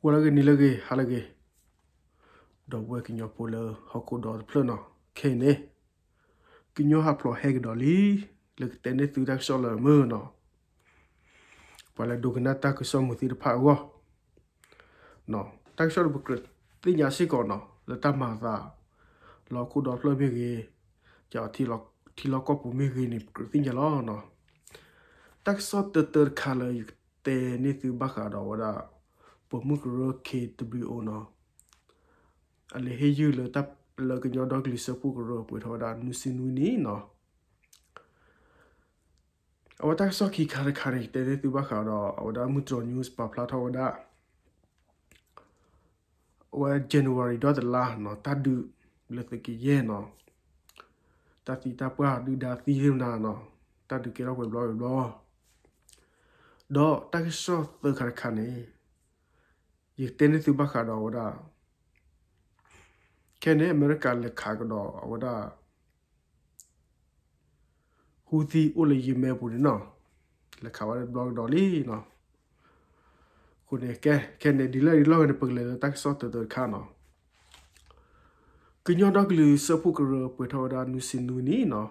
ဂီၤလၢအဂ့ၤ နံၤလၢအဂ့ၤ ဟါလၢအဂ့ၤ, ဒီပုၢ်ဝဲၢ်ကညီဖိလၢဟီၣ်ခိၣ်ဒီတဖျၢၣ်နီၤ, ခဲအံၤန့ၣ် ကညီဟးဖျိးဟဲကဒီးလံ, လၢကတဲန့ၢ်သုတၢ်ကစီၣ်လၢမုာ်နီၤ, ပှၤလၢဒိကနၣ်တၢ်ကစီၣ်မုာ်သ့ၣ်တဖၣ်အဂီၢ်, တၢ်ကစီၣ်ဒီးပကြၢးသ့ၣ်ညါစ့ၢ်ကီးနီၤ လၢတၢ်မၤအသး လၢဟီၣ်ခိၣ်ဒီဖျၢၣ်မ့ၢ်ဂ့ၤ, ကထံလီၢ်ကီၢ်ပူၤမ့ၢ်ဂ့ၤန့ၣ် ပကြၢးသ့ၣ်ညါလီၤနီၤ. တၢ်ကစီၣ်တၢတၢတခါလၢယကတဲန့ၢ်သုဘၣ်ဃးဒီးဝဲဒၣ် ပိာ်မုၣ်ကရၢ K W O နီၤ, အလဲၤဟ့ၣ်ယုၢ်လၢ လၢကညီဒီကလုာ်စၢဖှိၣ်ကရၢပှဲၤထီၣ်ဝဲဒၣ်နွံဆံနွံနံၣ်နီၤ. အဝဲတၢ်ကစီၣ်ခံခါတခါန့ၣ် ယတဲန့ၢ်သုဘၣ်ဃးဒီး အဝဲဒၣ်မုၢ်တြီၤ news ပာ်ဖျါထီၣ်ဝဲဒၣ် အဝဲ January ဒီတလါနီၤ တၢ်ဒုးလၢသုးကယဲၢ်နီၤ, တၢ်သံတၢ်ပှၢ်ဒုၣ်ဒါသံသ့ၣ်မနၤနီၤ, တၢ်ဒုးကဲထီၣ်ပှဲၤဘျီပှဲၤဘျီ, ဒီးတၢ်ကစီၣ်သၢခါတခါန့ၣ် ယကတဲန့ၢ်သုဘၣ်ဃးဒီးအဝဲဒၣ် ခဲန့ၣ် အမဲရကၤလဲၤခးကဒီးအဝဲဒၣ် ဟူသံအိၣ်လၢယံၤမဲပူၤန့ၣ်နီၤ, လဲၤခးဝဲဒၣ်တဘျီကဒီးလံနီၤ. အဃိန့ၣ် ကဲ ခဲန့ၣ် ဒ်လဲၣ်ဒ်လဲၣ်ဂ့ၤန့ၣ် ပကလဲၤလၢတၢ်ကစီၣ်တၢတၢတခါနီၤ. ကညီဒီကလုာ်စၢဖှိၣ်ကရၢပှဲၤထီၣ်ဝဲဒၣ်နွံဆံနွံနံၣ်နီၤ,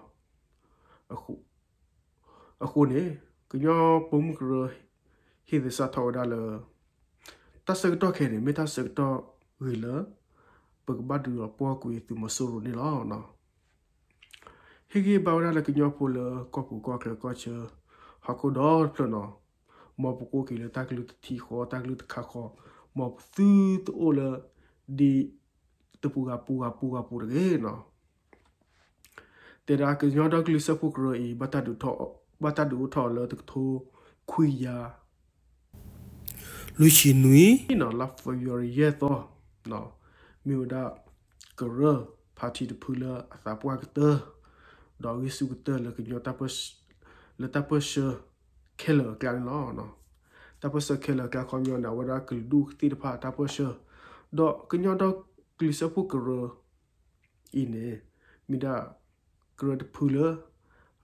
အဃိန့ၣ် ကညီပိာ်မုၣ်ကရၢ ဟ့ၣ်သဆၣ်ထီၣ်ဝဲဒၣ်လၢ တၢ်ဆၢကတီၢ်ခဲအံၤန့ၣ် မ့ၢ်တၢ်ဆၢကတီၢ်ဂ့ၤလၢ ပကဘၣ်ဒုးဒီးပှီၢ်ကွံာ်သုးမီၤစိရိၤန့ၣ်လီၤ. ဟ့ၣ်ဂံၢ်ဘါဝဲဒၣ်လၢကညီဖိလၢကီၢ်ပူၤကီၢ်ချၢကီၢ်ဆၢ ဟီၣ်ခိၣ်ဒီတဖျၢၣ်နီၤ, မ်ပကအိၣ်က့ၤလၢတၢ်ကလုၢ်တထံဃီ တၢ်ကလုၢ်တခါဃီ, မ်ပသုတအိၣ်လၢ ဒ်တပူၤဂၤပူၤဂၤပူၤဂၤပူၤတဂ့ၤနီၤ. တဲဒၣ်ကညီဒီကလုာ်စၢဖှိၣ်ကရၢအံၤ ဘၣ်တၢ်ဒုးအိၣ်ထီၣ်လၢတကထိခွံကယၤ လွံၢ်ဆံနွံနီၤ လါ February ယဲၢ်သီ, မ့ၢ်ဝဲဒၣ် ကရၢ party တဖုလၢအသးပှၢ်ကတၢၢ် ဒီးအဂံၢ်ဆူၣ်ကတၢၢ်လၢကညီ လၢတၢ်ပၢၢ်ဆၢခဲလၢာ်အကျါန့ၣ်လီၤ. တၢ်ပၢၢ်ဆၢခဲလၢာ်အကျါခီပညီန့ၣ် အဝဲဒၣ်ကလုာ်ဒူၣ်သ့ၣ်တဖၣ်တၢ်ပၢၢ်ဆၢ, ဒီးကညီဒီကလုာ်စၢဖှိၣ်ကရၢအံၤန့ၣ် မ့ၢ်ဒၣ်ကရၢတဖုလၢ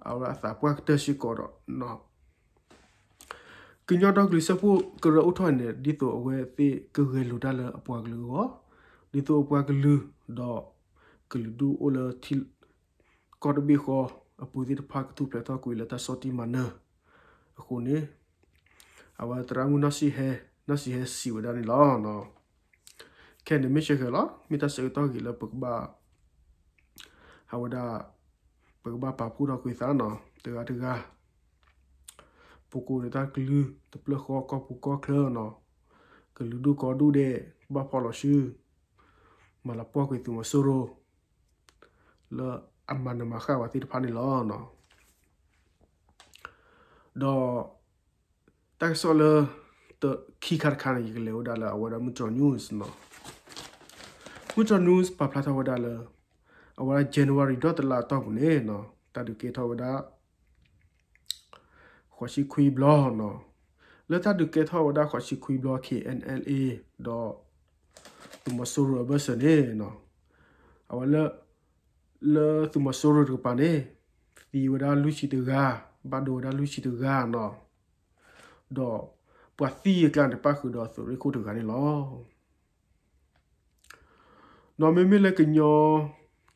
အဝဲအသးပှၢ်ကတၢၢ်စ့ၢ်ကီးဒီး ကညီဒီကလုာ်စၢဖှိၣ်ကရၢအိၣ်ထီၣ်န့ၣ် ဒ်သိးအဝဲသ့ၣ်ကဂဲၤလိာ်တၢ်လၢအပှၤကလုာ်အဂီၢ်, ဒ်သိးအပှၤကလုာ်ဒီးကလုာ်ဒူၣ်အိၣ်လၢထံကီၢ်တဘ့ၣ်ဃီအပူၤသ့ၣ်တဖၣ် ကထူၣ်ဖျဲးထီၣ်ကွံာ်လၢတၢ်ဆီၣ်တံၢ်မၤနၢၤအဃိန့ၣ် အဝဲသရၣ်မုၣ်နီၢ်ဆံၣ်ဟဲ နီၢ်ဆံၣ်ဟဲစံးဝဲဒၣ်န့ၣ်လီၤ. ခဲန့ၣ်မ့ၢ်ဆၢဃဲၤလီၤ မ့ၢ်တၢ်ဆၢကတီၢ်ဂ့ၤလၢပကဘၣ် အဝဲဒၣ် ပကဘၣ်ပာ်ဖှိၣ်ထီၣ်ကွံာ်သးနီၤ တဂၤတဂၤ ပကိးဒီးတၢ်ကလုၢ်တဖျၢၣ်ဃီ ကီၢ်ပူၤကီၢ်ချၢနီၤ, ကလုာ်ဒူၣ်ကီၢ်ဒူၣ်ဒဲး ဘၣ်ဖီၣ်လီၤဆူ မၤလီၤပှီၢ်ကွံာ်သုးမီၤစိရိၤ လၢအမၤနၢၤမၤဃၣ်ဝဲသ့ၣ်တဖၣ်န့ၣ်လီၤ. ဒီး တၢ်ကစီၣ်လၢ ခံခါတခါန့ၣ် ယကလဲၤဝဲဒၣ်လၢအဝဲဒၣ်မုၢ်တြီၤ news နီၤ. မုၢ်တြီၤ news ပာ်ဖျါထီၣ်ဝဲဒၣ်လၢ အဝဲဒၣ် January ဒီတလါအတီၢ်ပူၤန့ၣ်နီၤ တၢ်ဒုးကဲထီၣ်ဝဲဒၣ် ဃိးဆံခွံဘျီနီၤ. လၢတၢ်ဒုးကဲထီၣ်ဝဲဒၣ်ဃိးဆံခွံဘျီ K N L A ဒီး သုးမီၤစိရိၤအဘၢၣ်စၢၤန့ၣ်နီၤ အဝဲလၢ လၢသုးမီၤစိရိၤတကပၤန့ၣ် သံဝဲဒၣ်လွံၢ်ဆံတဂၤ, ဘၣ်ဒိဝဲဒၣ်လွံၢ်ဆံတဂၤနီၤ, ဒီးပှၤသံအကျါန့ၣ် ပၣ်ဃုာ်ဒီးသုးရ့ၣ်ခိၣ်တဂၤန့ၣ်လီၤ. ဒီးမ့မ့ၢ်လၢကညီ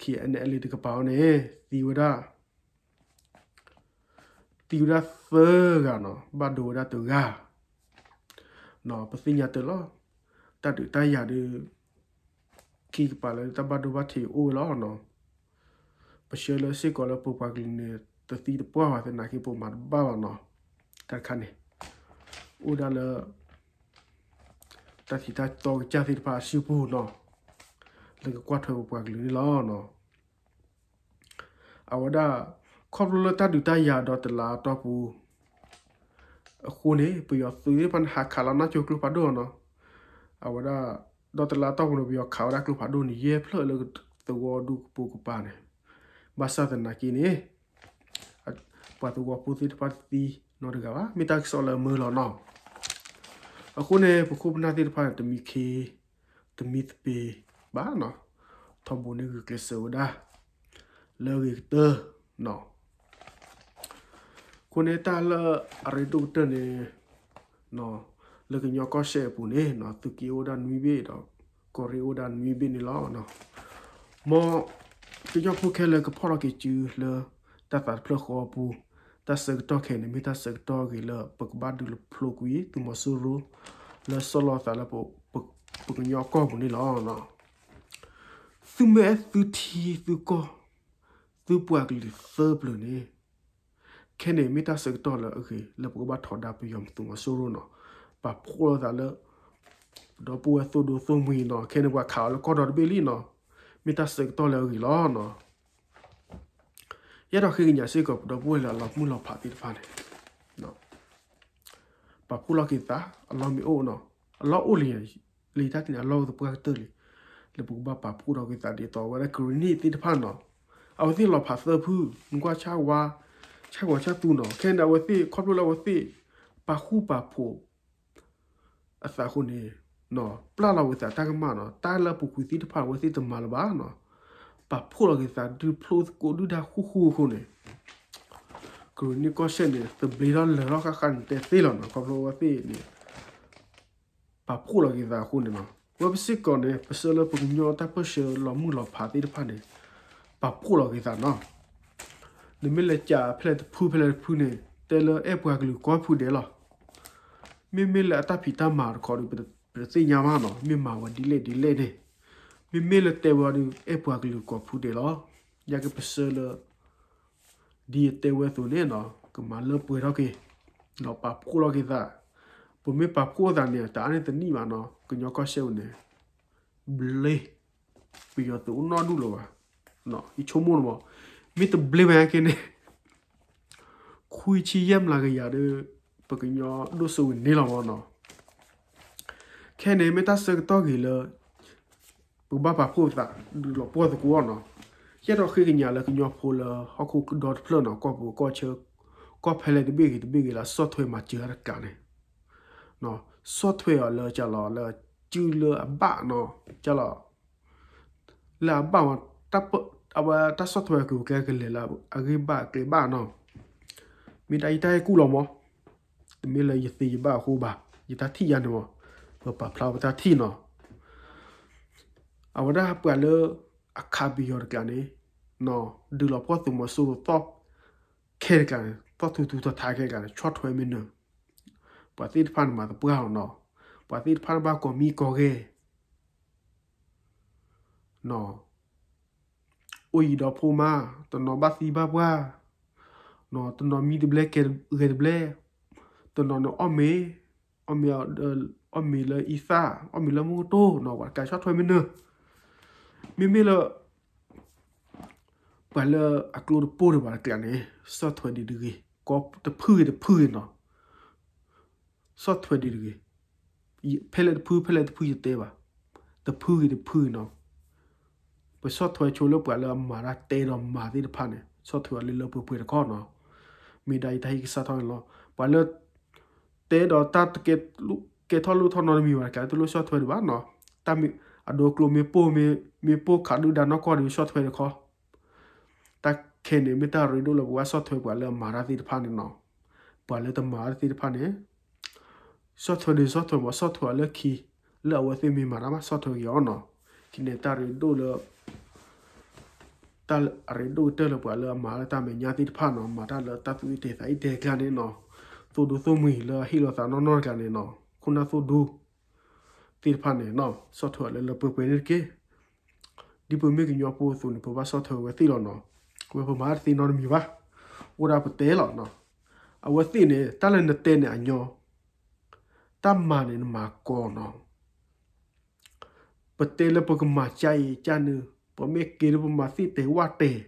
K N L A တကပၤအံၤန့ၣ် သံဝဲဒၣ် သံဝဲဒၣ်သၢဂၤနီၤ, ဘၣ်ဒိဝဲဒၣ်တဂၤ ပသ့ၣ်ညါတၢ်လီၤ. တၢ်ဒုးတၢ်ယၤဒီး ခံကပၤလၢတၢ်ဘၣ်ဒိဘၣ်ထံးအိၣ်ဝဲလီၤနီၤ. ပဆၢလၢစ့ၢ်ကီးလၢပပှၤကလုာ်န့ၣ် တသံတပှၢ်ဘၣ်သနာ်က့ ပမၤတဘၣ်ဘၣ်နီၤ. တၢ်တခါန့ၣ် အိၣ်ဒၣ်လၢ တၢ်ထံးတၢ်တီကစၢ်သ့ၣ်တဖၣ်အစုပူၤနီၤ လၢကကွၢ်ထွဲပပှၤကလုာ်န့ၣ်လီၤ. အဝဲဒၣ် ခီဖျိလၢတၢ်ဒုးတၢ်ယၤဒီးတလါအတီၢ်ပူၤ အဃိန့ၣ် ပယီၤသုးသ့ၣ်တဖၣ်န့ၣ် ဟးခးလီၤနီၢ်ကၠိကျိဖးဒိၣ်နီၤ. အဝဲဒၣ် ဒီးတလါအတီၢ်ပူၤန့ၣ် ပယီၤခးဝဲဒၣ်ကျိဖးဒိၣ်န့ၣ် ယဲၢ်ဖျၢၣ်လၢသဝီဒူကပိာ်ကပၤန့ၣ် ဘၣ်ဆၣ်သနာ်က့န့ၣ် ပှၤသဝီဖိသ့ၣ်တဖၣ်တသံနီတဂၤဘၣ်. မ့ၢ်တၢ်ကစီၣ်လၢအမုာ်လီၤနီၤ. အဃိန့ၣ် ပခိၣ်ပနၢ်သ့ၣ်တဖၣ်န့ၣ် တမံခ့ တမံသပ့ၤဘၣ်နီၤ. ထီဘိန့ၣ်ဂုာ်ကျဲးစၢးဝဲဒၣ် လၢအဂ့ၤကတၢၢ်နီၤ. အဃိန့ၣ်တၢ်လၢအရ့ဒိၣ်ကတၢၢ်န့ၣ် နီၤ လၢကညီကီၢ်စဲၣ်အပူၤန့ၣ် သုးက့အိၣ်ဒၣ်နွံဘ့ၣ်ဒီး ကီၢ်ရ့ၣ်အိၣ်ဒၣ်နွံဘ့ၣ်န့ၣ်လီၤ. မ်ကညီဖိခဲလၢာ်ကဖီၣ်ထီၣ်က့ၤစုလၢ တၢ်သးတဖျၢၣ်ဃီအပူၤ, တၢ်ဆၢကတီၢ်ခဲအံၤန့ၣ် မ့ၢ်တၢ်ဆၢကတီၢ်အဂ့ၤလၢ ပကဘၣ်ဒုးဖျိကွံာ်သုးမီၤစိရိၤ လၢဆီလီၤသးလၢ ပကညီကီၢ်ပူၤန့ၣ်လီၤ. သုမ့ၢ်အဲၣ်သုထံသုကီၢ် သုပှၤကလုာ်သၢပျၢၤန့ၣ် ခဲန့ၣ်မ့ၢ်တၢ်ဆၢကတီၢ်လၢအဂ့ၤ လၢပကဘၣ်ထီဒါပယီၤသုးမီၤစိရိၤနီၤ. ပာ်ဖှိၣ်လိာ်သးလၢ ပဒီပုၢ်ဝဲၢ်သိၣ်ဒိသိၣ်မှံၤနီၤ. ခဲန့ၣ်ပှၤခးအီၤလၢကီၢ်ဒီတဘ့ၣ်လံနီၤ. မ့ၢ်တၢ်ဆၢကတီၢ်လၢအဂ့ၤလီၤနီၤ. ယအဲၣ်ဒိးဃ့ကညးစ့ၢ်ကီး ပဒီပုၢ်ဝဲၢ်လၢအလီၤမုၢ်လီၤဖးသ့ၣ်တဖၣ်န့ၣ် ပာ်ဖှိၣ်လီၤက့ၤသး အလီၢ်မ့ၢ်အိၣ်နီၤ. အလီၢ်အိၣ်လံ, လံာ်တၢ်တနံၤအလီၢ်အိၣ်သပှၢ်ကတၢၢ်လံ, လၢပကဘၣ်ပာ်ဖှိၣ်ထီၣ်က့ၤသးဒ်သိး အဝဲဒၣ်ကရ့ၣ်နံၣ်သ့ၣ်တဖၣ်နီၤ. အဝဲသ့ၣ်လီၤဖးသၢဖု, နကွၢ်ဆၣ်ဝါ, ဆၣ်ဂီၤဆၣ်သူနီၤ. ခဲန့ၣ် အဝဲသ့ၣ်ခီဖျိလၢအဝဲသ့ၣ် ပာ်ဃူပာ်ဖိး အသးအဃိန့ၣ် ပျၢ်လီၤဝဲသးတၢ်ကမၣ်နီၤ. တၢ်လၢအပူၤကွံာ်သ့ၣ်တဖၣ် အဝဲသ့ၣ်တမၤလၢၤဘၣ်နီၤ. ပာ်ဖှိၣ်လီၤက့ၤသး ဒုးဖျိသကိးဒုၣ်ဒါဃူဃူအဃိန့ၣ် ကရ့ၣ်နံၣ်ကီၢ်စဲၣ်န့ၣ် သဘျ့ထီၣ်လၢာ်ထီၣ်ဃၣ်ဃၣ်န့ၣ် တဲသ့လီၤနီၤ. ခီဖျိအဝဲသ့ၣ်န့ၣ် ပာ်ဖှိၣ်လီၤက့ၤသးအဃိန့ၣ်နီၤ. ဝဲပစ့ၢ်ကီးန့ၣ် ပဆၢလၢပကညီတၢ်ပၢၢ်ဆၢလီၤမုၢ်လီၤဖးသ့ၣ်တဖၣ်န့ၣ် ပာ်ဖှိၣ်လီၤက့ၤသးနီၤ. နမ့ၢ်လဲၤကးဖဲလဲၣ်တဖုဖဲလဲၣ်တဖုန့ၣ် တဲလၢအဲၣ်ပှၤကလုာ်ကိးဖုဒဲးလီၤ. မ့မ့ၢ်လၢအတၢ်ဖံးတၢ်မၤတခီဒီး ပတသ့ၣ်ညါဘၣ်နီၤ. မ့ၢ်မၤဝဲဒ်လဲၣ်ဒ်လဲၣ်န့ၣ် မ့မ့ၢ်လၢတဲဝဲဒီး အဲၣ်ပှၤကလုာ်ကိးဖုဒဲးလီၤ. ယကပဆၢလၢ ဒ်အတဲဝဲအသိးန့ၣ်နီၤ ကမၤလၢပှဲၤထီၣ်က့ၤ ဒီးပာ်ဖှိၣ်လီၤက့ၤသး. ပမ့ၢ်ပာ်ဖှိၣ်သးန့ၣ် တအါန့ၢ်တနံၣ်ဘၣ်နီၤ ကညီကီၢ်စဲၣ်ပူၤန့ၣ် ဘျ့ ပယီၤသုးအိၣ်နီၢ်ဒူၣ်လၢၤဘၣ်. ယဆိကမိၣ်န့ၣ်မး မ့ၢ်တဘျ့ဘၣ်က့ၤန့ၣ် ခွံဆံယဲၢ်မျးကယၤဒီး ပကညီဒိၣ်စိဝဲန့ၣ်လီၤမးနီၤ. ခဲန့ၣ်မ့ၢ်တၢ်ဆၢကတီၢ်ဂ့ၤလၢ ပကဘၣ်ပာ်ဖှိၣ်ပသး ဒုးလီၤပှီၢ်သကိးအီၤနီၤ. ယအဲၣ်ဒိးဃ့ကညးလၢကညီဖိလၢဟီၣ်ခိၣ်ဒီတဖျၢၣ်နီၤ ကီၢ်ပူၤကီၢ်ဆၢ ကီၢ်ဖဲလဲၣ်တဘ့ၣ်ဂ့ၤတဘ့ၣ်ဂ့ၤလၢအဆီၣ်ထွဲမၤစၢၤတၢ်တကျးန့ၣ် ဆီၣ်ထွဲအီၤလၢကလီၤလၢစုလၢအဘၣ်နီၤ ကလီၤ လၢအဘၣ်မး အဝဲတၢ်ဆီၣ်ထွဲကအိၣ်ကဲကလဲာ်လၢအဂ့ၢ်ဘၣ်အကျဲဘၣ်နီၤ. မ့ၢ်ဒၣ်ယတၢ်ဟ့ၣ်ကူၣ်လီၤမး, တမ့ၢ်လၢယသ့ယဘၣ်အဃိဘၣ်, ယတၢ်ထံၣ်ယၤန့ၣ်မး, ပပာ်ဖျါပတၢ်ထံၣ်နီၤ. အဝဲဒၣ်ပှၤလၢအခးပယီၤတကျးန့ၣ်, ဒုးလီၤပှီၢ်သုးမီၤစိရိၤသီၣ်ခဲတကျးန့ၣ်, သီၣ်ထူထူထီထါခဲတကျးန့ၣ် ဆီၣ်ထွဲမ့ၢ်နၢၤ, ပှၤသ့ၣ်တဖၣ်န့ၣ်မၤသပှၢ်လီၤနီၤ, ပှၤသ့ၣ်တဖၣ်န့ၣ်ဘၣ်ကိးမံၤကိးဂၤ အိၣ်ယံၤဒီးဖိမါ, တနီၤဘၣ်သံဘၣ်ပှၢ်, တနီၤမံတဘျဲကဲဂဲၤတဘျဲ, တနီၤန့ၣ်အီၣ်မ့ၤ, အီၣ်မ့ၤ, အီၣ်မ့ၤလၢအံသၣ်, အီၣ်မ့ၤလၢမုၢ်ကတိၢ်နီၤ, ပှၤတကျးဆီၣ်ထွဲမ့ၢ်နၢၤ, မ့မ့ၢ်လၢ ပှၤလၢအကျိတပိၢ်ဒံးဘၣ်တကျးန့ၣ် ဆီၣ်ထွဲဒံးတဂ့ၤ, ကိးတဖုဂ့ၤတဖုဂ့ၤနီၤ, ဆီၣ်ထွဲဒံးတဂ့ၤ, ဖဲလဲၣ်တဖု ဖဲလဲၣ်တဖုယတဲဘၣ်, တဖုဂ့ၤတဖုဂ့ၤနီၤ, ပဆီၣ်ထွဲဆိလၢပှၤလၢအမၤတၢ်တဲဒီးမၤသ့ၣ်တဖၣ်န့ၣ် ဆီၣ်ထွဲအီၤလၢလၢပှဲၤပှဲၤတခီနီၤ, မ့ၢ်ဒၣ်ယတၢ်ဟ့ၣ်ကစၢ်ထီၣ်န့ၣ်လီၤ. ပှၤလၢ တဲဒီးတၢ်တကဲထီၣ်လိၣ်ထီၣ်နီတမံၤဘၣ်တကျး တလိၣ်ဆီၣ်ထွဲဒံးဘၣ်နီၤ, တၢ်မ့ၢ်အဒိကျိမ့ၢ်ပိၢ်မ့ၢ်ပိၢ်ခးဒုၣ်ဒါနီၢ်ကီၢ်ဒီးဆီၣ်ထွဲတခီ တၢ်ခဲန့ၣ်မ့ၢ်တၢ်ရ့ဒိၣ်လၢပဝဲဆီၣ်ထွဲပှၤလၢအမၤတၢ်သ့ၣ်တဖၣ်န့ၣ်နီၤ, ပှၤလၢတမၤတၢ်သ့ၣ်တဖၣ်န့ၣ် ဆီၣ်ထွဲဒံးဆီၣ်ထွဲမး ဆီၣ်ထွဲအီၤလၢခံ, လၢအဝဲသ့ၣ်မ့ၢ်မၤတၢ်မး ဆီၣ်ထွဲက့ၤအီၤနီၤ, ခံန့ၣ်တၢ်ရ့ဒိၣ်လၢ တၢ်အရ့ဒိၣ်ကတၢၢ်လၢပှၤလၢအမၤလၢတၢ်မဲာ်ညါသ့ၣ်တဖၣ်နီၤ, မၤတၢ်လၢတၢ်သူၣ်အုးသးအုးတကျါန့ၣ်နီၤ, သိၣ်ဒိသိၣ်မှံၤလၢအဟ့ၣ်လီၤသးနီၢ်နီၢ်တကျါန့ၣ်နီၤ, ခိၣ်နၢ်သိၣ်ဒူ သ့ၣ်တဖၣ်န့ၣ်နီၤ ဆီၣ်ထွဲအီၤလၢလၢပှဲၤပှဲၤန့ၣ်တက့ၢ်. ဒ်ပမ့ၢ်ကညီဖိအသိးန့ၣ် ပဘၣ်ဆီၣ်ထွဲဝဲသ့ၣ်လီၤနီၤ, ဝဲပမၤတၢ်တသ့နီတမံၤဘၣ်, အိၣ်ဒၣ်ပတဲလီၤနီၤ, အဝဲသ့ၣ်န့ၣ် တၢ်လၢနတဲန့ၣ်အညီ, တၢ်မၤန့ၣ်နမၤကီနီၤ ပတဲလၢပကမၤကါအံၤကါနုာ်, ပမ့ၢ်က့ၤလၢပမၤသ့ၣ်တဲာ်ဝၣ်တဲာ်,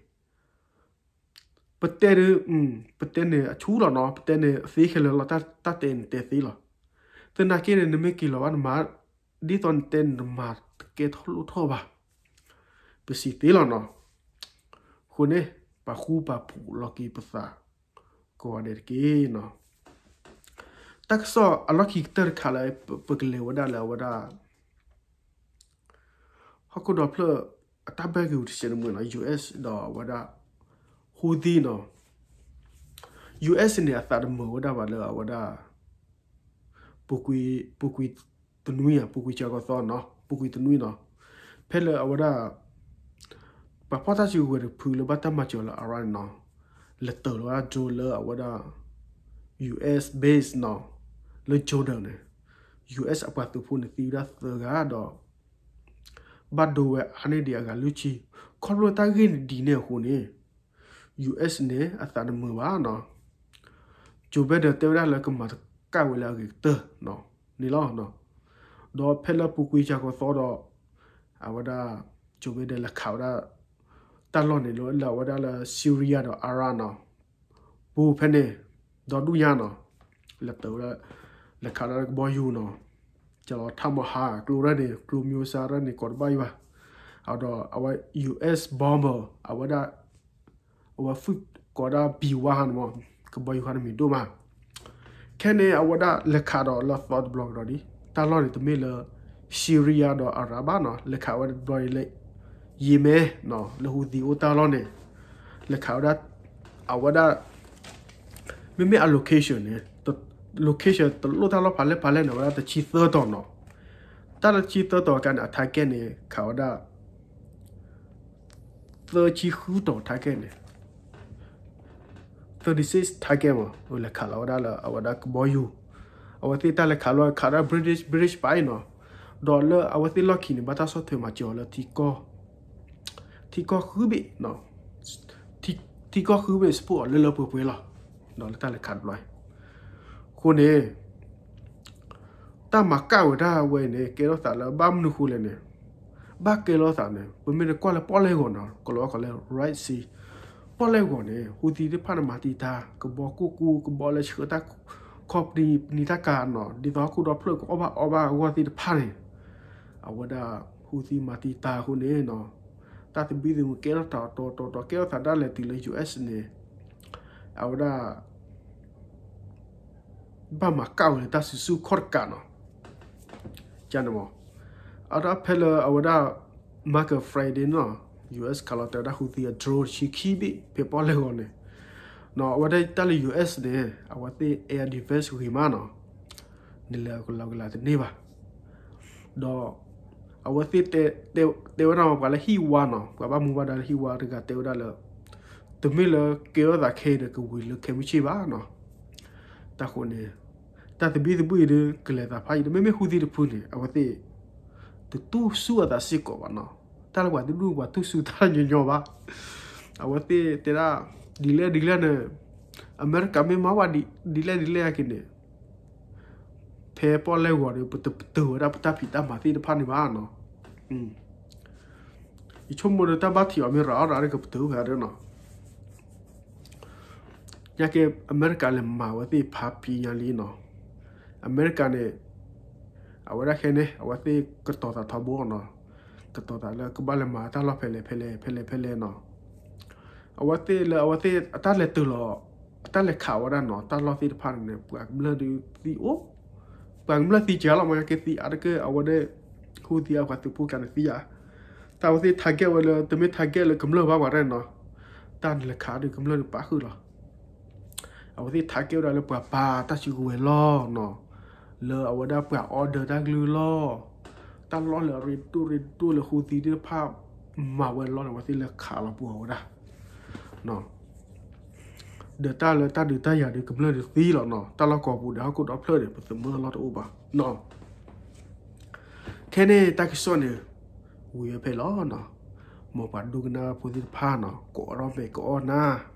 ပတဲဒီး, ပတဲန့ၣ်အဆူၣ်လီၤနီၤ, ပတဲန့ၣ်အသ့ခဲလၢာ်လီၤ, တၢ်တဲန့ၣ်တဲသ့လီၤ. သနာ်က့န့ၣ် နမ့ၢ်က့ၤလီၤဘၣ်နမၤ, ဒ်သိးနတဲန့ၣ်နမၤတကဲထီၣ်လိၣ်ထီၣ်ဘၣ်, ပစံးသ့လီၤနီၤ. အဃိန့ၣ် ပာ်ဃူပာ်ဖိးလီၤက့ၤပသး ကိးဂၤဒဲးတက့ၢ်နီၤ. တၢ်ကစီၣ်အလီၢ်ခံကတၢၢ်တခါလၢ ပကလဲၤဝဲဒၣ်လၢအဝဲဒၣ် ဟီၣ်ခိၣ်ဒီဖျၢၣ်အတၢ်ဘၣ်ဂ့ၢ်တစဲးတမှဲၤနီၤ, US ဒီးအဝဲဒၣ် Houthi နီၤ, US န့ၣ် အသးတမုာ်ဝဲဒၣ်ဘၣ်လၢအဝဲဒၣ် ပူၤကွံာ်တနွံဧါ, ပူၤကွံာ်စှၤကီးသီနီၤ, ပူၤကွံာ်တနွံနီၤ, ဖဲလၢအဝဲဒၣ် ပှၤဖီၣ်တၢ်စုကဝဲၤတဖုလၢဘၣ်တၢ်မၤစၢၤလၢ Iran နီၤ, လဲၤတၢၤလီၤဝဲဒၣ် drone လၢအဝဲဒၣ် US base နီၤ, လၢ Jordan န့ၣ်, US အပှၤသုးဖိန့ၣ်သံဝဲဒၣ်သၢဂၤဒီး ဘၣ်ဒိဝဲအါန့ၢ်ဒံးအဂၤလွံၢ်ဆံ, ခီဖျိတၢ်ဂ့ၢ်န့ၣ်ဒ်န့ၣ်အဃိန့ၣ် US န့ၣ် အသးတမုာ်ဘၣ်နီၤ, Joe Biden တဲဝဲဒၣ်လၢကမၤတကၣ်ဝဲလၢအဂ့ၤကတၢၢ်န့ၣ်လီၤ. ဒီးဖဲလၢပူၤကွံာ်စှၤကီးသီဒီး အဝဲဒၣ် Joe Biden လဲၤခးဝဲဒၣ် တၢ်လီၢ်န့ၣ်လၢအဝဲဒၣ်လၢ Syria ဒီး Iraq နီၤ, ပူၤဖဲန့ၣ် ဒီဒူၣ်ညါနီၤ, လဲၤတၢၤဝဲဒၣ် လဲၤခးဒၣ်လၢကဘီယူၤနီၤ, ကလီၤထၣ်မီဟါ ကျိရဲၣ်န့ၣ် ကျိ missile ရဲၣ်န့ၣ် ကိးတဘၣ်ယဘၣ်, ဒီးအဝဲ US bomber အဝဲဒၣ် အဝဲ foot ကိးဒၣ် B one ဟါန့ၣ်မး, ကဘီယူၤဟါန့ၣ်မ့ၢ်ဒိၣ်မး, ခဲန့ၣ် အဝဲဒၣ်လဲၤခးဒီးလၢအသီတဘျီကဒီးဒံး, တၢ်လီၢ်န့ၣ်တမ့ၢ်လၢ Syria ဒီး Iraq ဘၣ်နီၤ, လဲၤခးဝဲဒၣ်တဘျီအံၤလၢ Yemen နီၤ, လၢ Houthi အိၣ်တၢ်လီၢ်န့ၣ်, လဲၤခးဝဲဒၣ် အဝဲဒၣ် မ့မ့ၢ်အ location န့ၣ် location တလိၣ်တၢ်လီၢ်ဖးလဲၢ်ဖးလဲၢ်န့ၣ် အဝဲဒၣ်တဆံသၢတီၤနီၤ, တၢ်လၢတဆံသၢတီၤအခါန့ၣ် အ target န့ၣ် ခးဝဲဒၣ် သၢဆံဃုတီၤ target န့ၣ်, thirty-six target မး, လဲၤခးလီၤဝဲဒၣ်လၢအဝဲဒၣ်ကဘီယူၤ, အဝဲသ့ၣ်တၢ်လဲၤခးလီၤခးဒၣ် British British ပၢ်အံၤနီၤ, ဒီးလၢအဝဲသ့ၣ်လီၢ်ခံန့ၣ် ဘၣ်တၢ်ဆီၣ်ထွဲမၤစၢၤအီၤလၢ ထံကီၢ်ဃုဘ့ၣ်, ထံကီၢ်ဃုဘ့ၣ် support အီၤလၢလၢပှဲၤပှဲၤလီၤ, ဒီးလၢတၢ်လဲၤခးတဘျီအံၤ, အဃိန့ၣ် တၢ်မၤကၣ်ဝဲဒၣ်ဝဲအံၤန့ၣ် ကဲထီၣ်သးလၢဘၣ်မနုၤဃိလဲၣ်န့ၣ်, ဘၣ်ကဲထီၣ်သးန့ၣ် ပမ့ၢ်တကွၢ်လၢပီၣ်လဲၣ်ဂီၤနီၤ, ကလီၤဝဲကီးလၢ Red Sea ပီၣ်လဲၣ်ဂီၤန့ၣ် Houthi သ့ၣ်တဖၣ်န့ၣ် မၤတံာ်တာ် ကဘီကူၣ်ကူၣ် ကဘီလၢဆှၢတၢ် ခီပနံၤတၢ်ကၤနီၤ, ဒ်သိးဟီၣ်ခိၣ်ဒီဖျၢၣ်ကအီၣ်ဘၣ်အီဘၣ်အဂီၢ်သ့ၣ်တဖၣ်န့ၣ်, အဝဲဒၣ် Houthi မၤတံာ်တာ်အဃိန့ၣ်နီၤ, တၢ်သဘံၣ်သဘုၣ်ကဲထီၣ်သးတီၤတီၤတီၤ ကဲထီၣ်သးဒၣ်လဲာ်တုၤလၢ US န့ၣ် အဝဲဒၣ် ဘၣ်မၤကၣ်ဝဲလၢတၢ်စုဆူၣ်ခီၣ်တကးနီၤ, န့ၣ်မး, အတၢ်ဖဲလၢအဝဲဒၣ် Mark Friday နီၤ, US ခးလီၤတဲာ်ဝဲဒၣ် Houthi အ drone ဆံခံဘ့ၣ် ဖဲပီၣ်လဲၣ်ဂီၤန့ၣ်, နီၤ အဝဲဒၣ်တၢ်လၢ US န့ၣ် အဝဲသ့ၣ် air defense ဂ့ၤမးနီၤ, နလဲၤကလီကလးတန့ၢ်ဘၣ် ဒီး အဝဲသ့ၣ်တဲဝဲဒၣ် ပှၤလၢဟံၣ်ဝါနီၤ, ပှၤဘၣ်မူဘၣ်ဒါလၢဟံၣ်ဝါတဂၤတဲဝဲဒၣ်လၢ တမ့ၢ်လၢကဲထီၣ်သးခဲအံၤဒီး ကဝံၤလၢခဲမုၢ်ဆ့ၣ်ဘၣ်နီၤ, တၢ်ဃိန့ၣ် တၢ်သဘံၣ်သဘုၣ်အံၤဒီး ကလဲၤသးဖးယံၤ တမ့မ့ၢ် Houthi တဖုန့ၣ် အဝဲသ့ၣ် တတူၢ်ဆူၣ်အသးစ့ၢ်ကီးဘၣ်နီၤ, တၢ်လၢပှၤတဒူၣ်ပှၤတူၢ်ဆူၣ်တၢ်ညီညီဘၣ်, အဝဲသ့ၣ်တဲဒၣ် ဒ်လဲၣ်ဒ်လဲၣ်န့ၣ် အမဲရကၤမ့ၢ်မၤဝဲဒ်လဲၣ်ဒ်လဲၣ်အက့ၤန့ၣ် ဖဲပီၣ်လဲၣ်ဂီၤဒီး ပတပတုာ်ဝဲဒၣ်ပတၢ်ဖံးတၢ်မၤသ့ၣ်တဖၣ်န့ၣ်ဘၣ်နီၤ, ယဆိကမိၣ်ဒီးတၢ်ဘၣ်ထံးအီၤမ့ၢ်ရၤအီၤရၤဒီး ကပတုာ်ဝဲဒၣ်နီၤ, ညါက့ အမဲရကၤလဲၤမၤဝဲသ့ၣ်ဖးဖံးညါလံနီၤ, အမဲရကၤန့ၣ် အဝဲဒၣ်ခဲန့ၣ် အဝဲသ့ၣ်ကတီၤသးထီဘိနီၤ, ကတီၤသးလၢကဘၣ်လဲၤမၤတၢ်လီၢ်ဖဲလဲၣ်ဖဲလဲၣ်ဖဲလဲၣ်ဖဲလဲၣ်နီၤ, အဝဲသ့ၣ်လၢအဝဲသ့ၣ်အတၢ်လဲၤတုၤလီၤ အတၢ်လဲၤခးဝဲဒၣ်နီၤ, တၢ်လီၢ်သ့ၣ်တဖၣ်န့ၣ် ပှၤကမျၢၢ်ဒုးသံအိၣ်, ပှၤကမျၢၢ်သံကလီၤမး ညါက့သံအါတက့ၢ် အဝဲဒၣ် Houthi အပှၤသုးဖိကးန့ၣ်သံဧါ, တၢ်အဝဲသ့ၣ် target ဝဲလၢ တမ့ၢ် target လၢကမျၢၢ်ဘၣ်ပှၤတၢ်နီၤ, တၢ်လဲၤခးဒီးကမျၢၢ်ဒုးပာ်ဃုာ်လီၤ, အဝဲသ့ၣ် target ဝဲဒၣ်လၢပှၤပာ်တၢ်စုကဝဲၤလီၤနီၤ, လၢအဝဲဒၣ်ပှၤ order တၢ်ကလုၢ်လီၤ, တၢ်လီၢ်လၢအရ့ဒိၣ်ရ့ဒိၣ်လၢ Houthi သ့ၣ်တဖၣ် မၤဝဲလီၤန့ၣ် အဝဲသ့ၣ်လဲၤခးလီၤပှၤဝဲဒၣ် ဒီးတၢ်လၢတၢ်ဒုးတၢ်ယၤဒီးကမျၢၢ်ဒုးသံလီၤနီၤ, တၢ်လီၢ်ကီၢ်ပူၤဒီးဟီၣ်ခိၣ်ဒီဖျၢၣ်န့ၣ် ပသမၢလီၢ်တအိၣ်ဘၣ်နီၤ, ခဲန့ၣ်တၢ်ကစီၣ်န့ၣ် ဝံၤဝဲဖဲလီၤနီၤ, မ်ပှၤဒိကနၣ်ဖိသ့ၣ်တဖၣ်နီၤ ကအီၣ်ထီၣ်မဲာ်ကအီၣ်နၤ နီ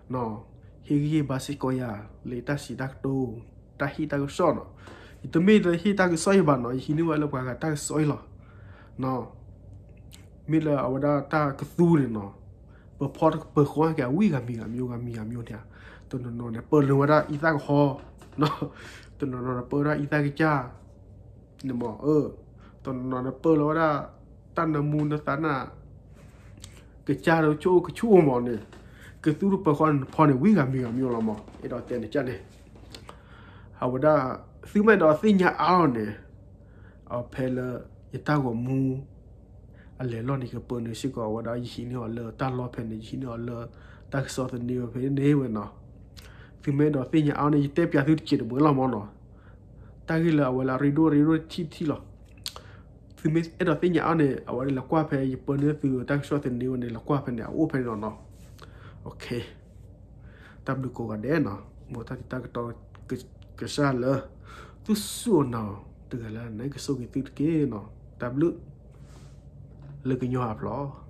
ၤ, ဟ့ၣ်ဂံၢ်ဟ့ၣ်ဘါစ့ၢ်ကီးယၤ လၢတၢ်စံးတၢ်ကတိၤ တၢ်ဟ့ၣ်တၢ်ကစီၣ်နီၤ, ယတမ့ၢ်လၢဟ့ၣ်တၢ်ကစီၣ်ယၤဘၣ်နီၤ, ယဟံးန့ၢ်ဝဲလၢပှၤဂၤတၢ်ကစီၣ်အံၤလီၤ, မ့ၢ်လၢအဝဲဒၣ်တၢ်ကသူန့ၣ်နီၤ, ပဖီတကပၤဃီက့ၤ အဝံၣ်ဂၤမံၤဂၤမံၤဂၤမံၤဂၤမံၤန့ၣ်, တနီၤနီၤန့ၣ် ပၢၢ်လၢဝဲဒၣ်အံသၣ်ကဟီ, တနီၤနီၤန့ၣ် ပၢၢ်ဝဲဒၣ်အံသၣ်ကစၢ်, န့ၣ်မး, တနီၤနီၤန့ၣ် ပၢၢ်လၢဝဲဒၣ် တၢ်နၢမူနသးနၢ် ကစၢ်ဒီးဆိကဆူၣ်မးန့ၣ်, ကသူတပၤဃီန့ၣ်ဖီန့ၣ် ဝံၣ်ဂၤမံၤဂၤမံၤလီၤမး, အဲၣ်ဒိးတဲန့ၣ်ကန့ၣ်, အဝဲဒၣ် သုမ့ၢ်အဲၣ်ဒိးသ့ၣ်ညါအါလီၤန့ၣ်, အဖဲလၢ ယတၢ်ဂီၤမူ အလဲၤလီၢ်န့ၣ် ကပၢၢ်န့ၣ်စ့ၢ်ကီး အဝဲဒၣ်ယဟံးန့ၢ်အီၤလၢတၢ်လီၢ်ဖဲန့ၣ် ယဟံးန့ၢ်အီၤလၢ တၢ်ကစီၣ်သန့ဝဲဖဲန့ၣ်ဝဲနီၤ, သုမ့ၢ်အဲၣ်ဒိးသ့ၣ်ညါအါန့ၣ် ယတဲပျးသုတစဲးတဘၣ်လီၤမးနီၤ, တၢ်ဂ့ၢ်လၢအဝဲလၢအရ့ဒိၣ်ရ့ဒိၣ်ထံထံလီၤ. သုမ့ၢ်အဲၣ်ဒိးသ့ၣ်ညါအီၤန့ၣ် အဝဲဒၣ်လဲၤကွၢ်ဖဲယပၢန့ၢ်သုတၢ်ကစီၣ်သန့ဝဲန့ၣ် လဲၤကွၢ်ဖဲန့ၣ် အအိၣ်ဖဲန့ၣ်လီၤနီၤ. တၢ်ဘျုးကိးဂၤဒဲးနီၤ, မ်တၢ်တံၤတၢ်ကတီၤကစၢ်လၢ သုစူၢ်အီၤနာ်အီၤတဂၤလၢ်န့ၣ် ကဆိၣ်ဂ့ၤသုတက့ၢ်နီၤ. တၢ်ဘျုး လၢကညီအဖျီ